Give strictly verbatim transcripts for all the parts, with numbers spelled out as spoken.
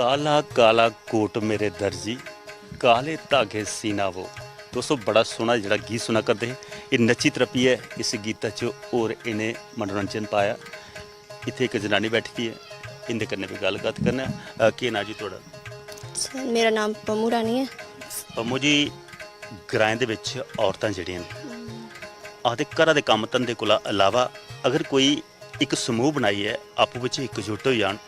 काला काला कोट मेरे दर्जी, काले धागे सीना वो। दोस्तों, बड़ा सोह्ना जेह्ड़ा गीत सुना करदे हे। एह् नच्ची त्रप्पियै इस गीता च होर इ'नें मनोरंजन पाया। इत्थै इक जनानी बैठी दी ऐ, इं'दे कन्नै बी गल्ल कत्थ करने आं। अ, केह् नांऽ जी थुआढ़ा? सर, मेरा नाम पम्मू रानी ऐ। पम्मू जी, ग्राएं दे बिच औरतां जेह्ड़ियां न, आखदे घरा दे कम्म धंदे कोला इलावा अगर कोई इक समूह बनाइयै आपूं बिच्चें इकजुट होई जान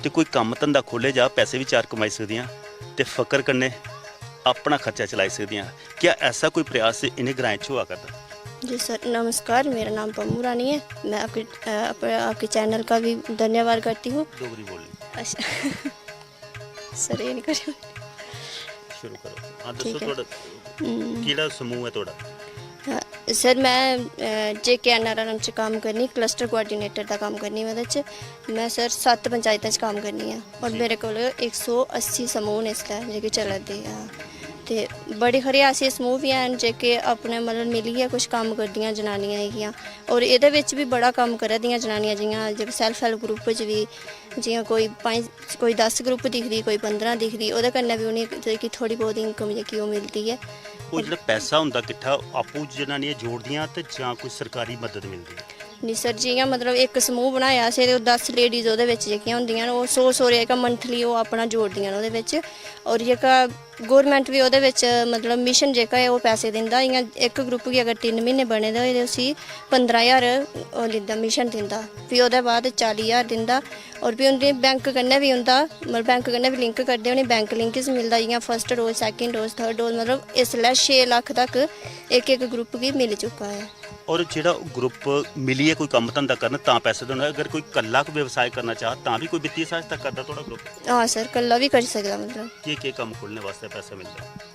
ते कोई कम्म धंदा खोह्ल्लेआ जा, पैसे बी चार कमाई सकदियां ते फकर कन्नै अपना खर्चा चलाई सकदियां। क्या ऐसा कोई प्रयास इ'नें ग्राएं च होआ करदा? जी सर, नमस्कार, मेरा नाम पम्मू रानी है। मैं आपके अ, आप, आपके चैनल का भी धन्यवाद करती हूँ। डोगरी बोलनी। अच्छा। सर, ये नहीं करो। शुरू करो। हाँ, दस्सो ठीक है। थोड़ा, केह्ड़ा समूह ऐ थुआढ़ा? हाँ, सर, मैं जे के एन आर एम च कम्म करनी, क्लस्टर कोआर्डिनेटर दा कम्म करनी। ओह्दे च मैं सर सत्त पंचायतें च कम्म करनी आं और मेरे कोल इक सौ अस्सी समूह न इसलै जेह्के चला दे। हां, ते बड़े हारे ऐसे समूह बी हैन जेह्के अपने, मतलब, मिलियै कुछ कम्म करदियां जनानियां जेह्कियां। और एह्दे बिच बी बड़ा कम्म करा दियां जनानियां, जि'यां जेह्के सेल्फ हेल्प ग्रुप च बी, जि'यां कोई पंज, कोई दस ग्रुप दिखदी, कोई पंदरां दिखदी, ओह्दे कन्नै बी उ'नेंगी जेह्की थोह्ड़ी बहुत इनकम जेह्की ओह् मिलदी ऐ। ओह् जेह्ड़ा पैसा होंदा किट्ठा, आपूं जनानियां जोड़दियां ते जां कोई सरकारी मदद मिलदी ऐ? नहीं सर, जि'यां, मतलब, इक समूह बनाया असें ते ओह् दस लेडीज ओह्दे बिच जेह्कियां होंदियां न, ओह् सौ सौ रपेऽ जेह्का मंथली ओह् अपना जोड़दियां न ओह्दे बिच। और जेह्का गौरमेंट बी ओह्दे बिच, मतलब, मिशन जेह्का ऐ ओह् पैसे दिंदा। इ'यां इक ग्रुप गी अगर तिन्न म्हीने बने दे होए ते उसी पंदरां ज्हार ओह् दिंदा, मिशन दिंदा। फ्ही ओह्दे बाद चाली ज्हार दिंदा। और फ्ही उं'दे बैंक कन्नै बी उं'दा, मतलब, बैंक कन्नै बी लिंक करदे, उ'नेंगी बैंक लिंक मिलदा, जि'यां first dose, second dose, third dose, मतलब, इसलै छे लक्ख तक इक इक ग्रुप गी मिली चुका ऐ। और जेह्ड़ा ग्रुप मिलियै कोई कम्म धंदा करन तां पैसे देना, अगर कोई कल्ला कोई व्यवसाय करना चाह तां बी कोई वित्तीय सहायता करदा थुआढ़ा ग्रुप? हां सर, कल्ला बी करी सकदा, मतलब। केह् केह् कम्म खोलने वास्तै पैसा मिलदा?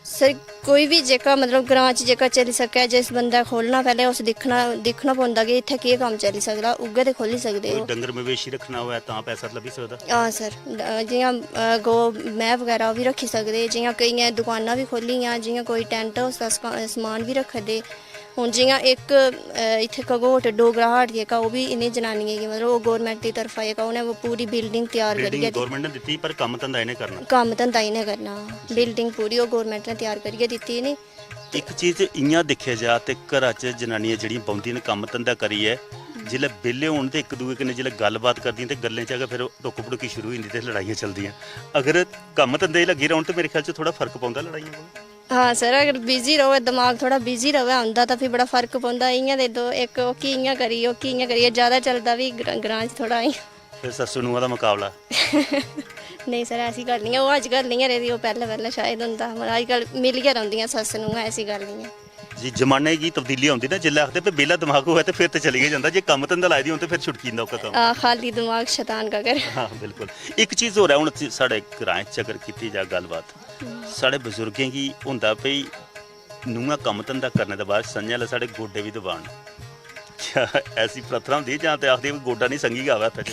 सर, कोई बी जेह्का, मतलब, ग्रां च जेह्का चली सकै, जिस बंदै खोलना, पैह्लें उस दिक्खना, दिक्खना पौंदा कि इत्थै केह् कम्म चली सकदा, उ'ऐ ते खोली सकदे कोई ओह्। डंगर मवेशी रक्खना होऐ तां पैसा लब्भी सकदा? हां सर, द- जि'यां, अ, गौ, मैंह् बगैरा ओह् बी रक्खी सकदे। जि'यां केइयें दकानां बी खोह्लियां, जि'यां कोई टैंट हाउस दा सका- समान बी रक्खा दे। हून जि'यां इक, अ, इत्थै घगोट डोगरा हाट जेह्का, ओह् बी इ'नें जनानियें गी, मतलब, ओह् गौरमेंट दी तरफा जेह्का उ'नें ओह् पूरी बिल्डिंग त्यार करियै दित्ती। गौरमेंट ने दित्ती पर कम्म धंदा इ'नें करना। कम्म धंधा इ'नें करना, बिल्डिंग पूरी ओह् गौरमेंट ने त्यार करियै दित्ती इ'नें। इक चीज इ'यां दिक्खेआ जा ते घरा च जनानियां जेह्ड़ियां बौंह्दियां न कम्म धंधा करियै, जिसलै बेह्ले होन ते इक दूए कन्नै जिसलै गल्लबात करदियां ते गल्लें च गै फिर टुक्क भड़ुक्की शुरू होई जंदी ते लड़ाइयां चलदियां। अगर कम्म धंधे च लग्गी रौह्न ते मेरे ख्याल च थोह्ड़ा फर्क पौंदा लड़ाइयें कोला। हां सर, अगर बिजी र'वै, दमाग थोह्ड़ा बिजी र'वै उं'दा, तां फ्ही बड़ा फर्क पौंदा। इ'यां ते दो, इक ओह्की इ'यां करी, ओह्की इ'यां करी, एह् जैदा चलदा फ्ही ग्र- ग्रां च थोह्ड़ा इ'यां। फिर सस्सू नूंहा दा मकाबला। नेईं सर, ऐसी गल्ल निं ऐ। ओह् अजकल निं ऐ रेह्दी, ओह् पैह्लें पैह्लें शायद होंदा हा, मगर अजकल मिलियै रौंह्दियां सस्स नूंहां, ऐसी गल्ल निं ऐ। जी, जमाने गी तब्दीली औंदी ना, जिसलै आखदे भाई बेह्ला दमाग होऐ ते फिर ते चली गै जंदा, जे कम्म धंधा लाए दी होन ते फिर छुटकी जंदा ओह्का कम्म। आ, खाली दमाग शैतान का घर। हां, बिल्कुल। इक चीज होर ऐ, हून इत्थै साढ़े ग्राएं च अगर कीती जा गल्लबात, साढ़े बजुर्गें गी होंदा भाई नूंहां कम्म धंधा करने दे बाद संझा लै साढ़े गोड्डे बी दबान। क्या ऐसी प्रथा होंदी जां ते आखदे गोड्डा निं संगी गै आवै हत्थै च?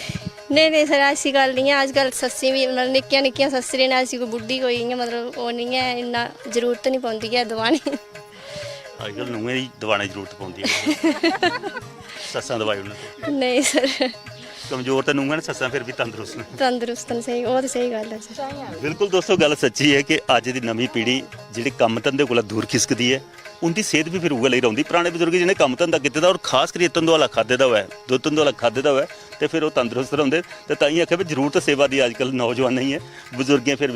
नेईं नेईं सर, ऐसी गल्ल निं ऐ। अजकल सस्सी बी, मतलब, निक्कियां निक्कियां सस्सरी न, ऐसी कोई बुड्ढी कोई इ'यां, मतलब, ओह् निं ऐ, इन्ना जरूरत निं पौंदी ऐ दबाने दी। अजकल नूंहें दी दबाने दी जरूरत पौंदी ऐ। सस्सां दबाई ओड़न। नेईं सर। कमजोर ते नूंहां न, सस्सां फिर बी तंदरुस्त न। तंदरुस्त न, स्हेई, ओह् ते स्हेई गल्ल ऐ सर। बिल्कुल दोस्तो, गल्ल सच्ची ऐ कि अज्ज दी नमीं पीढ़ी जेह्ड़ी कम्म धंदे कोला दूर खिसकदी ऐ, उं'दी सेह्त बी फिर उ'ऐ लेई रौंह्दी। पराने बजुर्ग जि'नें कम्म धंदा कीते दा और खास करियै धंदोआला खाद्धे दा होऐ, दुद्ध धंदोआला खाद्धे दा होऐ, ते फिर ओह् तंदरुस्त रौंह्दे। ते ताइयें आखेआ भाई जरूरत सेवा दी अजकल नौजवान नेईं ऐ, बजुर्गें फिर